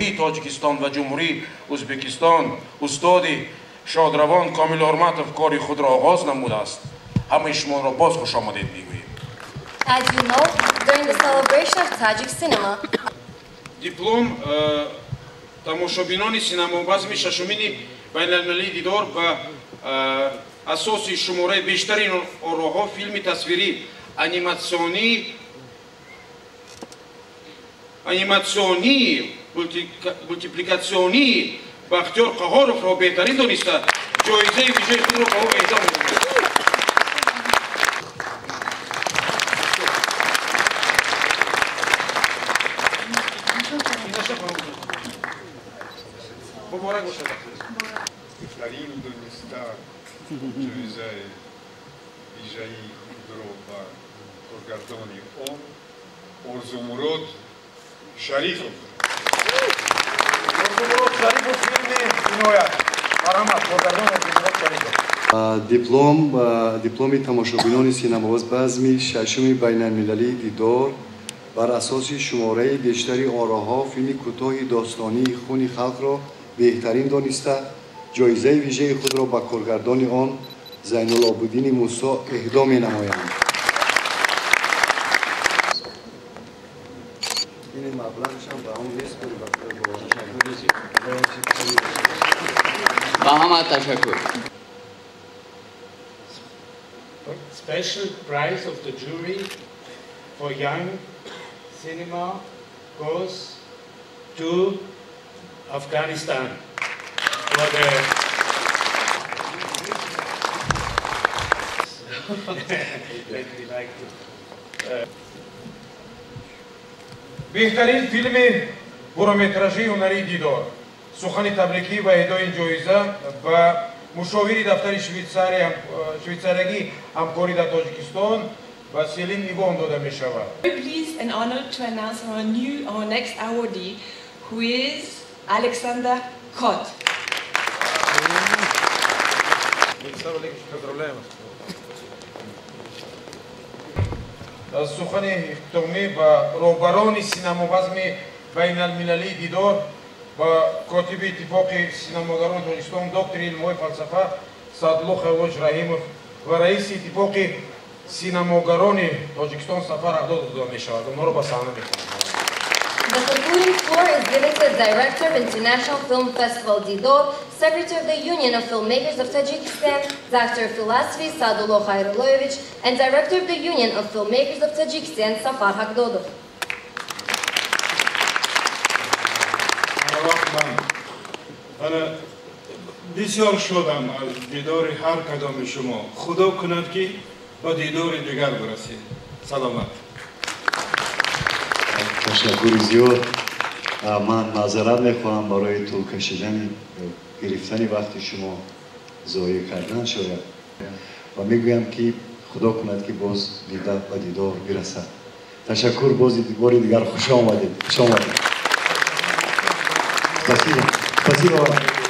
Ҷумҳурии Тоҷикистон ва Ҷумҳурии Ӯзбекистон устоди шодравон Комил Ҳурматов кори худро оғоз намудааст. Ҳамаи шуморо боз хуш омадед мегӯем. As you know, during the celebration of Tajik cinema, диплом тамошобинони синамобазми шашумини байналмилалии Дидор ба асоси шумораи бештари ороҳо филми тасвирӣ аниматсионии мултипликатсионии Бахтиёр Қаҳоровро беҳтарин дониста, ҷоизаи вижаи худро ба ӯ эҳдо менамояд. Муборак бошад. Беҳтарин дониста, ҷоизаи вижаи худро ба коргардони он Орзумурод Шарифов. Орзумурод Шарифов, филми «Иноят». Марҳамат, коргардон Орзумурод Шарифов. Диплом, дипломи тамошобинони синамобазми шашуми байналмилалии Дидор бар асоси шумораи бештари ороҳо филми кӯтоҳи достонии «Хуни халқро» беҳтарин дониста, ҷоизаи вижаи худро ба коргардони он Зайнулобиддини Мусо эҳдо менамоянд. Ин маблағашам ба он меспорӣ. Ба ҳама ташаккур. Special prize of the jury for young cinema goes to Afghanistan for the that we like to. Беҳтарин филми бурометражии ҳунарии Дидор. Сухани табрикӣ ва эҳдои ҷоиза ба мушовири дафтари швейтсариягӣ ҳамкорӣ дар Тоҷикистон ба Селин Ивон дода мешавад. Very pleased and honored to announce our next awardee, who is Alexander Kott. Александр Олегович, поздравляем вас. Сухани ихтитомӣ ба роҳбарони синамобазми байналмилалии Дидор, ба котиби Иттифоқи синамогарони Тоҷикистон, доктори илмҳои фалсафа Саъдулло Хайруллович Раҳимов ва раиси Иттифоқи синамогарони Тоҷикистон Сафар Аҳдодов дода мешавад. Онҳоро ба саҳна мехонам. The concluding floor is given to the Director of International Film Festival Didor, Secretary of the Union of Filmmakers of Tajikistan, Doctor of Philosophy Sadullo Khairulloevich, and Director of the Union of Filmmakers of Tajikistan Safar Hakdodov. Ман ана бисёр шодам аз дидори ҳар кадоми шумо. Худо кунад, ки ба дидори дигар бирасем. Саломат. Ташаккури зиёд. Ман маъзарат мехоҳам барои тӯл кашидани, гирифтани вақти шумо, зоеъ кардан шояд, ва мегӯям, ки Худо кунад, ки боз дида ба дидор бирасад. Ташаккур бози бори дигар. Хуш омадед, хуш омадед. Спасибо, спасибо вам.